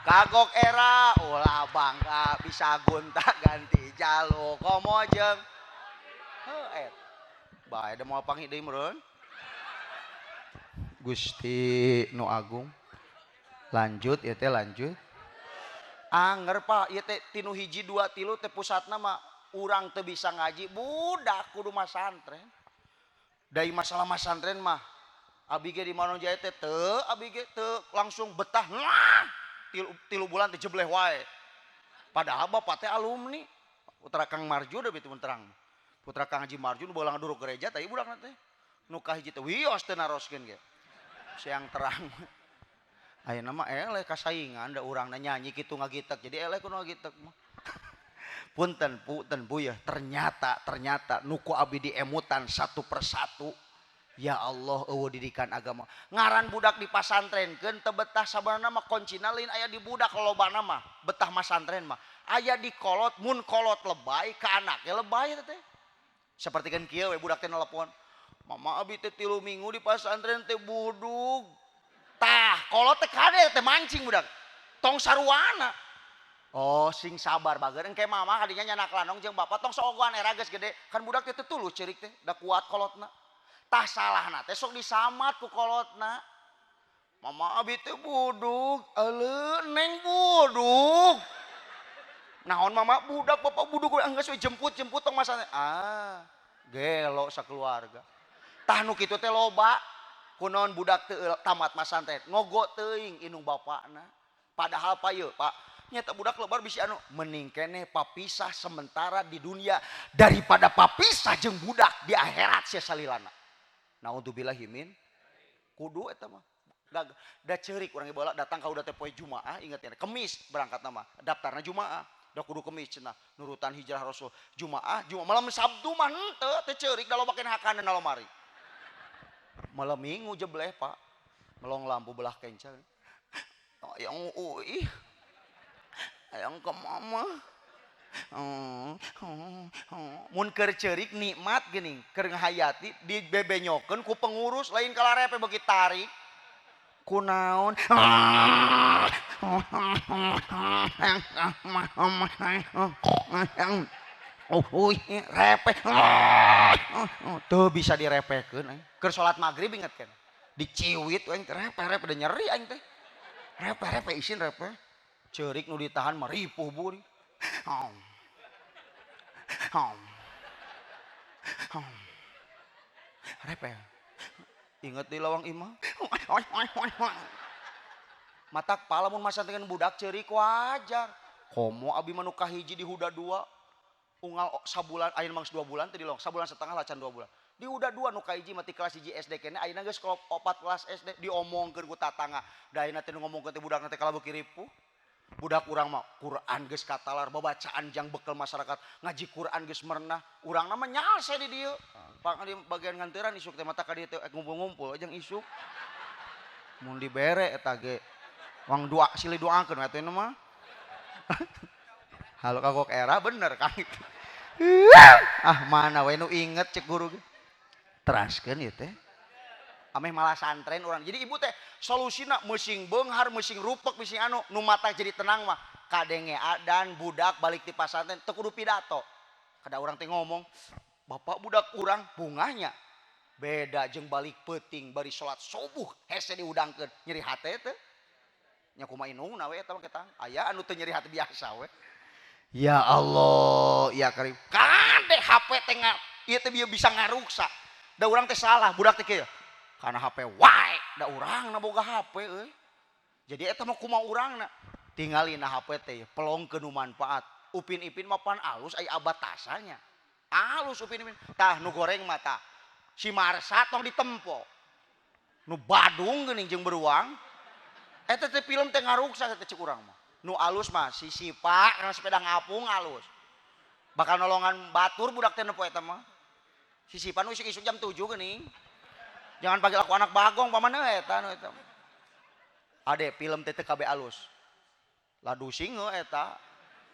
Kagok era ulah bangga bisa gonta ganti jaluk komo jeung heuh bae da moal panggih deui meureun. Gusti nu agung. Lanjut ieu teh lanjut. Anger Pak ieu teh tinu hiji dua tilu teh pusatna mah urang teu bisa ngaji budak kudu masantren. Dari masalah masantren mah abi ge di Manonjaya teh teu abi ge teu langsung betah nah tilu bulan teh jebleh wae. Padahal bapak teh alumni putra Kang Marju da beuteung terang. Putra Kang Haji Marju nu balang duruk gereja teh budakna teh. Nu kahiji teh wios teu naroskeun ge. Siang terang. Ayeuna mah eleh kasaingan da urangna nyanyi kitu ngagitek jadi eleh kudu ngagitek mah. Punten punten Bu ya, ternyata nu ku abi diemutan satu persatu. Ya Allah, eueuh didikan agama. Ngaran budak dipasantrenkeun teu betah, sabenerna mah kuncina lain aya di budak, lolobana mah betah masantren mah aya di kolot. Mun kolot lebay ka anaknya lebay teh. Seperti kan kieu we, budak teh nelpon, "Mama, abi teh 3 minggu di pasantren teh budug." Tah kolot teh kade teh mancing budak tong saruana. "Oh, sing sabar bager, engke mama kadinya nyanak lanong jeung bapak, tong sogoan era geus gede." Kan budak teh tulus ceurik teh da kuat kolotna. Tah salahna teh sok disamat ku kolotna. "Mama, abi teh budug." "Euleuh, Neng, budug naon?" "Mama budak, bapak budug." "Geus we, jemput jemput, tong masana." Ah, gelo sakeluarga. Tah nu kitu teh loba. Kunaon budak teu tamat masantren? Ngogo teuing indung bapakna. Padahal pa ieu Pak, nyata budak lebar bisi anu mending keneh papisah sementara di dunia daripada papisah jeung budak di akhirat sia salilana. Naudzubillahi min kudu eta mah. Da ceurik urang baheula datang ka udah teh poe Jumaah, inget ya, Kemis berangkat mah, daftarna Jumaah. Da kudu Kemis cenah nurutan hijrah Rasul. Jumaah, Jumaah malam Sabtu mah henteu teh ceurik, da loba keneh hakana na lomari. Malam Minggu jebleh, Pak. Melong lampu belah kenca. Hayang uih. Hayang ke mama. Mun keur ceurik nikmat geuning, keur ngahayati dibebenyokeun ku pengurus lain kalarepe beuki tarik. Kunaon? Oh, repe. Tuh bisa direpekeun aing. Keur salat maghrib inget kan? Diciwit aing teh repe-repe da nyeri aing teh. Repe-repe isin repe. Ceurik nu ditahan mah ripuh buri. Repe. Inget di lawang imah. Matak pala mun masantren budak ceurik wajar. Komo abi mah nu kahiji di Huda 2. Unggal sabulan ayeuna mah 2 bulan teh di lawang, sabulan setengah lah can 2 bulan. Di Huda 2 nu kahiji mah ti kelas 1 SD keneh ayeuna geus 4 kelas SD diomongkeun ku tatangga. Da ayeuna teh nu ngomongkeun teh budakna teh kalah beuki ripuh. Budak urang mah Quran geus katalar, babacaan jang bekel masyarakat, ngaji Quran geus merenah. Urangna mah nyalse di dieu. Pak di bagian nganteran isuk teh mata ka dieu teh ngumpul-ngumpul jeung isuk. Mun dibere eta ge wang doa silih doakeun atuh mah. Halo kagok era bener Kang. Ah mana we nu inget cek guru ge. Teraskeun ieu teh. Ameh malah santren urang. Jadi ibu teh solusina meusing beunghar, meusing rupek, meusing anu nu mata jadi tenang mah kadenge adan budak balik ti pasantren teu kudu pidato. Kada urang teh ngomong, "Bapak budak urang bungahnya." Beda jeung balik peuting bari salat subuh hese diudangkeun nyeri hate teh. Nya kumaha indungna we eta mah ketang. Aya anu teu nyeri hate biasa we. Ya Allah, ya Karim. Kade HP teh ieu teh bisa ngaruksa. Da urang teh salah, budak teh kieu. Karena HP wae, da urangna boga HP euy. Jadi eta mah kumaha urangna. Tingali na HP teh pelongkeun nu manfaat. Upin Ipin mah pan alus aya batasannya. Alus Upin Ipin. Tah nu goreng mah tah. Si Marsa tong ditempo. Nu Badung geuning jeung beruang. Eta teh film teh ngaruksa teh cek urang mah. Nu alus mah si Sipa kana sepeda ngapung alus. Bakal nolongan batur budak teh nempo eta mah. Si Sipa nu isuk-isuk jam 7 geuning. Jangan panggil aku anak bagong paman eta nu eta. Ade film teh teu kabeh alus. Ladu singe eta.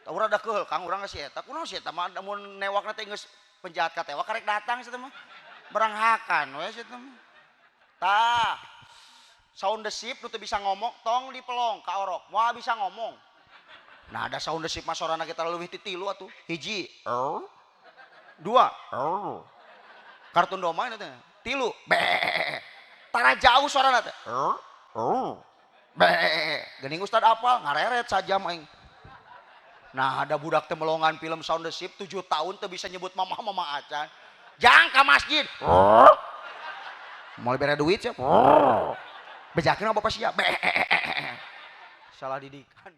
Tah urang da keul Kang urang si eta. Kunaon si eta mah mun newakna teh geus penjahat katewak karek datang si eta mah. Beranghakan we si eta mah. Tah. Sound the ship nu teu bisa ngomong tong dipelong ka orok. Moal bisa ngomong. Nah ada sound the ship mah sorana kita leuwih ti 3 atuh. Hiji, er. 2, er. Kartun domba teh. 3, be. Tara jauh suarana teh. Er, er. Be. Geuning ustad apal ngareret sajam aing. Nah ada budak teh melongan film Sound the Ship 7 tahun teu bisa nyebut mama-mama acan. Jang ka masjid. Moal bere duit sia. Bejakeun bapak sia. Be. Salah didikan.